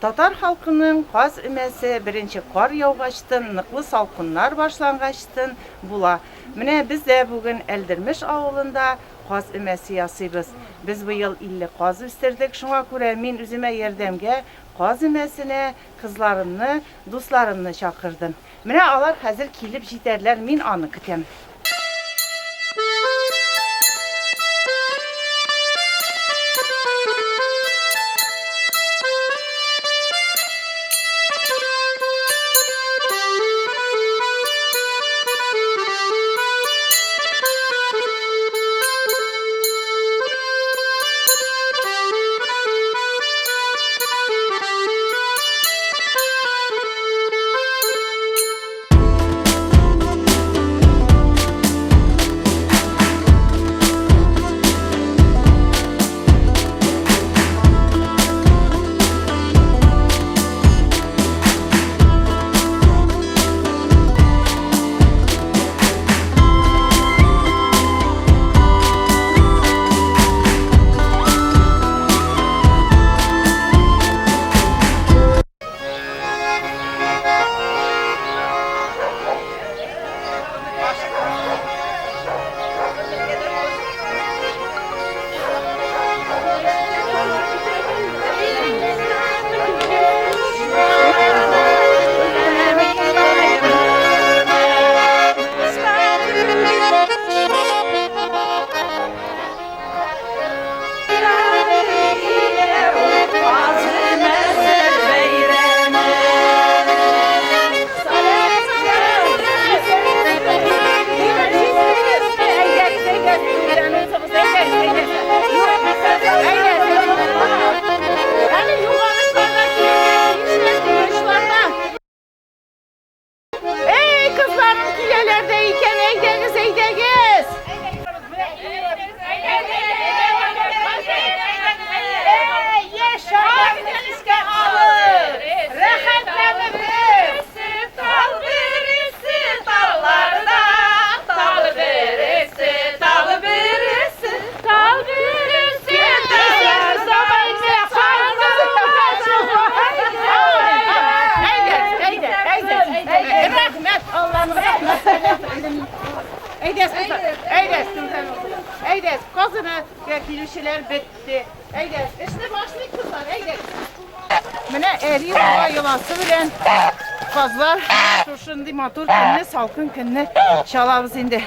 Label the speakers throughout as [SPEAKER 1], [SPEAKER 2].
[SPEAKER 1] Татар халкының каз өмәсе беренче кар яугачтын, ныклы салкыннар башлангачтын була. Менә без дә бүген Әлдермеш авылында каз өмәсе ясыйбыз. Без быел 50 каз үстердек, шуңа күрә мин үземә ярдәмгә каз өмәсенә кызларымны, дусларымны чакырдым. Менә алар хәзер килеп җитәрләр, мин аны көтәм. Эй, кызларым киләләр дә икән, әйдәгез, әйдәгез! Эй, яшь чакларны искә алып, рәхәтләнеп Тал бересе талларда, тал бересе, тал бересе, тал бересе, Рәхмәт, Алланың рәхмәте. Әйдәс, әйдәс, әйдәс, казына килүчеләр бетте. Әйдәс, эшне башлыйк, кызлар, әйдәс. Менә әри баба йоласы белән казлар шушындый матур көнне, салкын көнне чалабыз инде.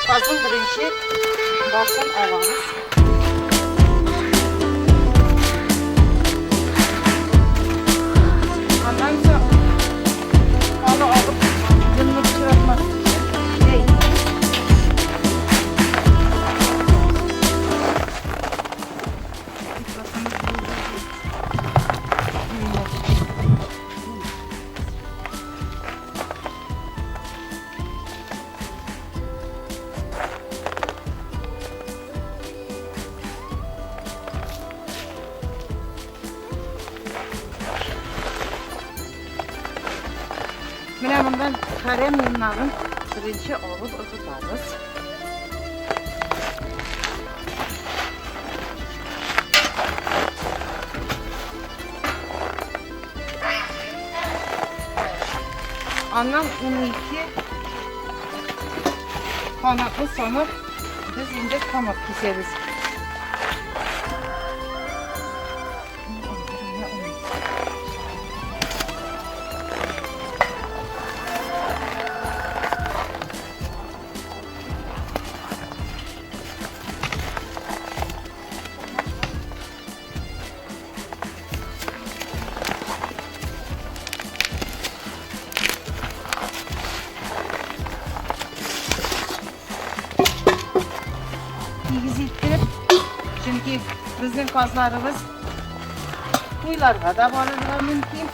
[SPEAKER 1] Казның беренче башын алабыз. Аннан соң аны алып, йонны пычратмас өчен. Әй. Менә мондан хәрәм йоннарын беренче алып ыргытабыз. Аннан 12 канатлы санып, без инде канат кисәбез. Тигез иттереп, чөнки безнең казларыбыз Туйларга да барырга мөмкин.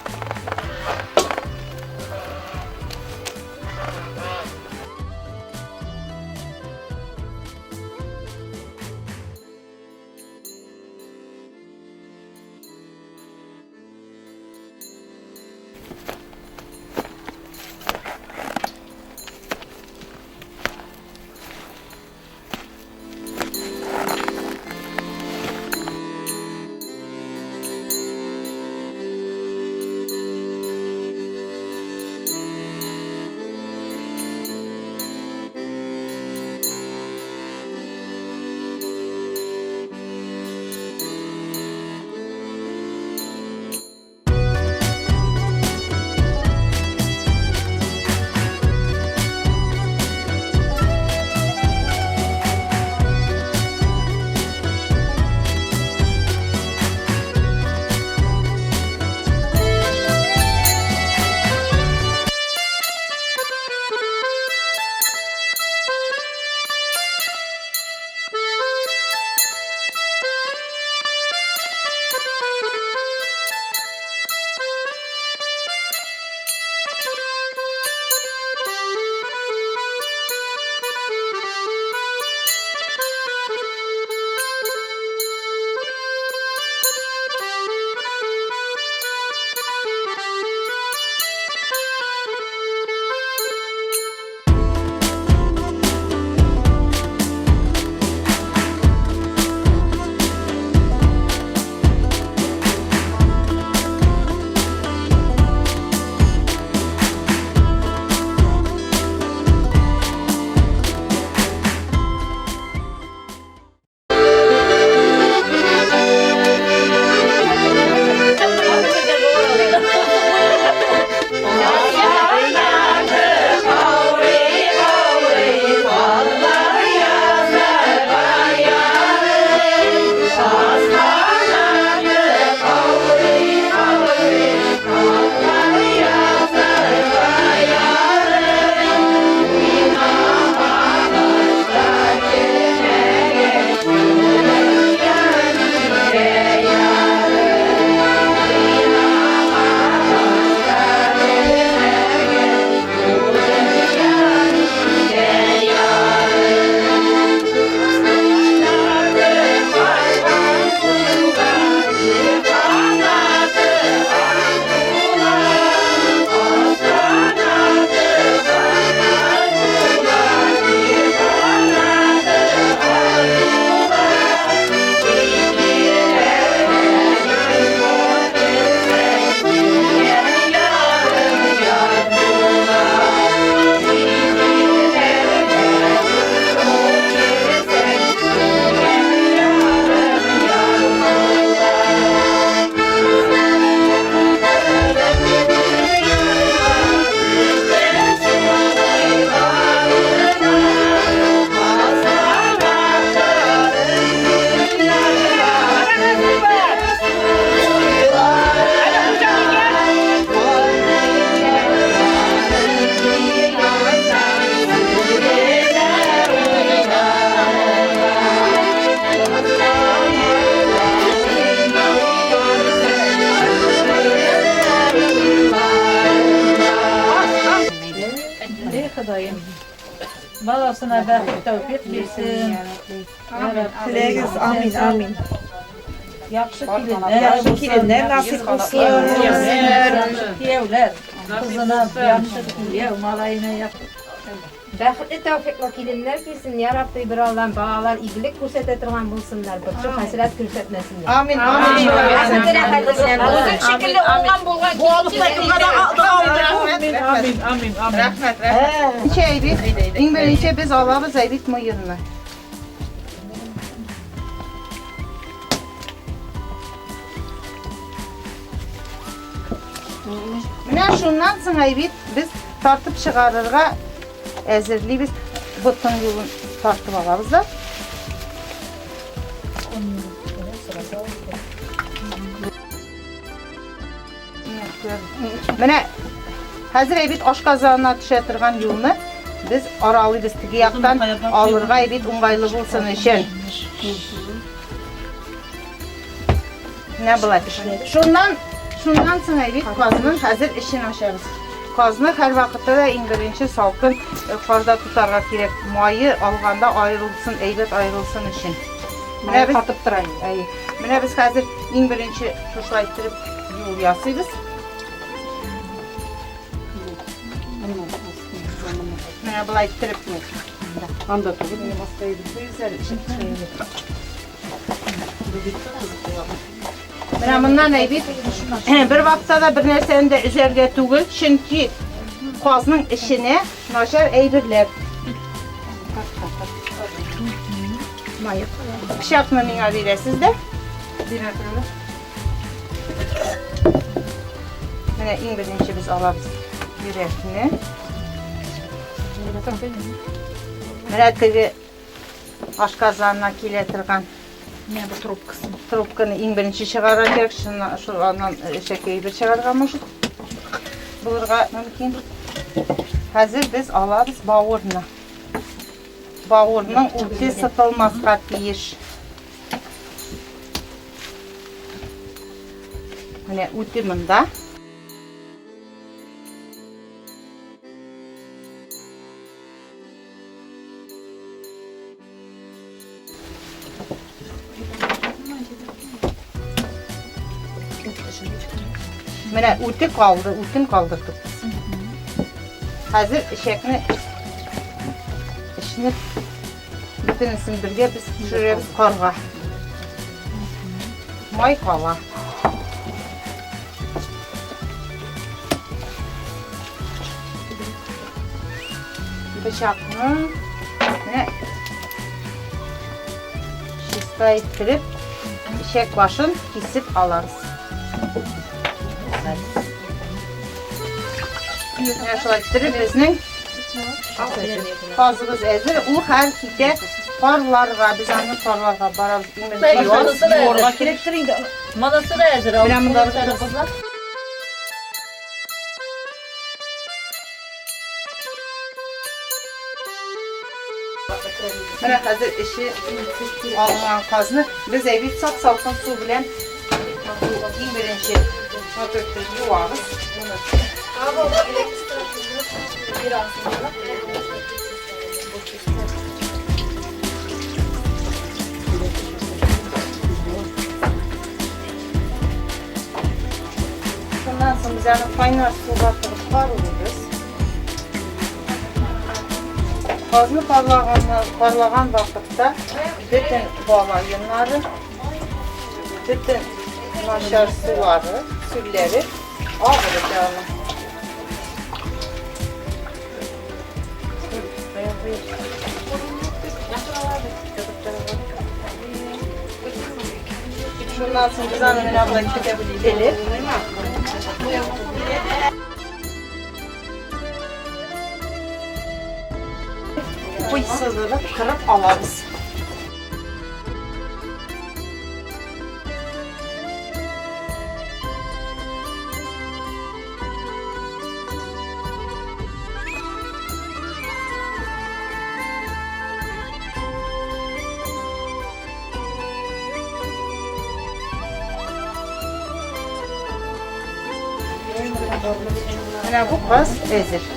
[SPEAKER 2] Эй, Ходаем. Баласына бәхет тәүфик бирсен.
[SPEAKER 3] Теләгез, амин, амин.
[SPEAKER 2] Яхшы киленнәр.
[SPEAKER 3] Яхшы киленнәр насыйп булсын.
[SPEAKER 2] Яхшы кияүләр. Кызына яхшы кияү, малаена яхшы.
[SPEAKER 4] Бәхетле тәүфиклы киленнәр килсен, я Рабби, бер Аллам, балалар игелек күрсәтә торган булсыннар, борчу хәсрәт күрсәтмәсеннәр.
[SPEAKER 1] Амин, амин.
[SPEAKER 4] Рәхмәт, рәхәт белән.
[SPEAKER 1] Үзең шикелле уңган булган
[SPEAKER 3] Амин, амин, амин, амин.
[SPEAKER 1] Рәхмәт, рәхмәт. Ничә әйбит? Иң беренче без алабыз әйбит муенны. Менә шуннан соң әйбит без тартып чыгарырга әзерлибез. Ботын юлын тартып алабыз да. Менә хәзер әйбит ашказанына төшә торган юлны без аралыйбыз теге яктан алырга әйбит уңайлы булсын өчен. Менә болай. Шуннан, шуннан соң әйбит казның хәзер эчен ачабыз. Казны һәрвакытта да иң беренче салкын э, карда тотарга кирәк. Мае алганда аерылсын, әйбәт аерылсын өчен. Менә без
[SPEAKER 3] катып тора инде.
[SPEAKER 1] Әйе. Менә без хәзер иң беренче шушылай иттереп юл ясыйбыз. Менә болай иттереп.
[SPEAKER 3] Анда түгел.
[SPEAKER 1] Менә моннан әйбит. Бер вакытта да бер нәрсәне дә өзәргә түгел, чөнки казның эченә начар әйберләр. Пычакны миңа бирәсез дә. Менә иң беренче без алабыз йөрәкне. Менә теге ашказанына килә торган
[SPEAKER 3] Менә бу трубкасын.
[SPEAKER 1] Трубканы иң беренче чыгарырга кирәк, шуннан шул аннан эчәк әйбер чыгарырга может булырга мөмкин. Хәзер без алабыз бавырны. Бавырның үте сытылмаска тиеш. Менә үте монда. Менә үте калды, үтен калдырдык без. Хәзер эчәкне эчне бөтенесен бергә без төшерәбез карга. Май кала. Пычакны менә чиста иттереп, эчәк башын кисеп алабыз. Менә шулай иттереп безнең казыбыз әзер. Ул хәл китә парларга. Без аны парларга барабыз. Иң беренче
[SPEAKER 2] Монысы да
[SPEAKER 3] Юарга
[SPEAKER 2] әзер.
[SPEAKER 3] кирәктер инде.
[SPEAKER 2] Монысы да әзер.
[SPEAKER 1] Менә монда
[SPEAKER 2] Кызлар.
[SPEAKER 1] Менә хәзер эче алынган казны без әйбит сап салкын су белән иң беренче матур итеп юабыз. Шуннан соң без аны кайнар суга тыгып парлыйбыз. Казны парлаган вакытта бөтен бала йоннары, бөтен начар сулары, сүлләре агып бетә аның. Шуннан соң без аны менә болай элеп, куй сызырып кырып алабыз. Менә бу каз әзер.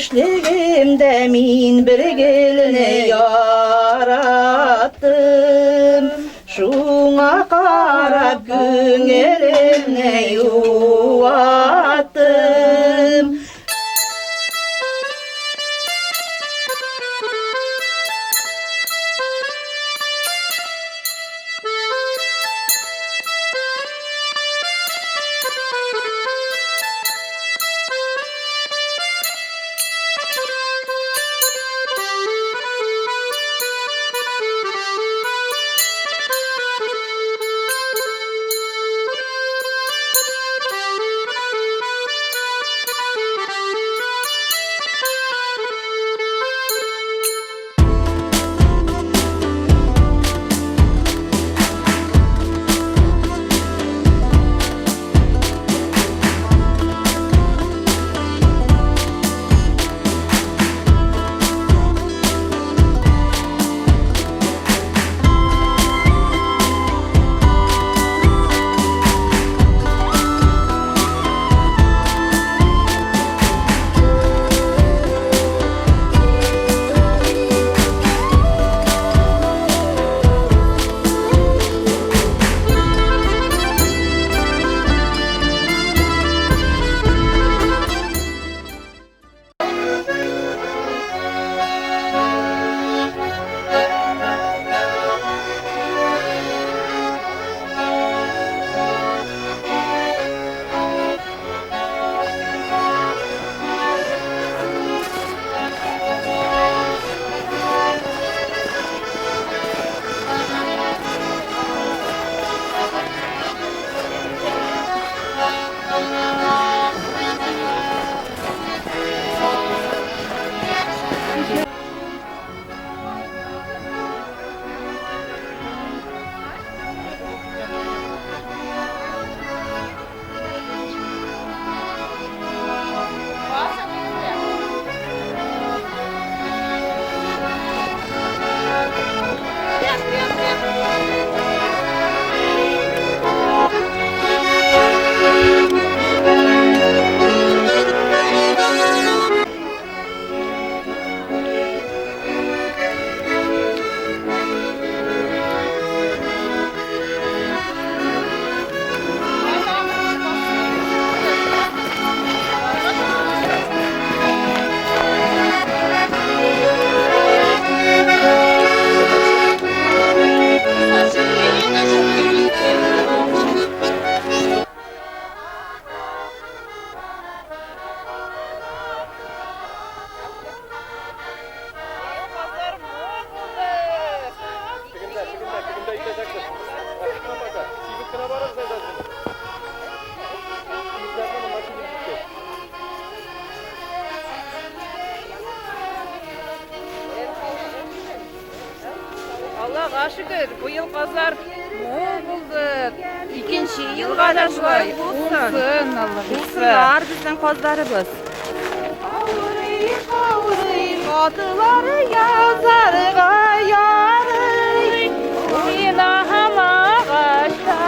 [SPEAKER 5] Яшьлегемдә мин бер гөлне яраттым. Шуңа карап күңелемне юаттым.
[SPEAKER 2] Аллага шөкер, бу ел казлар мул булды. Икенче елга да шулай булсын. Алла
[SPEAKER 1] Булсыннар безнең казларыбыз. Авырый, авырый, катылары язарга ярый.
[SPEAKER 2] Уйнаһам агачта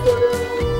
[SPEAKER 6] Sorun.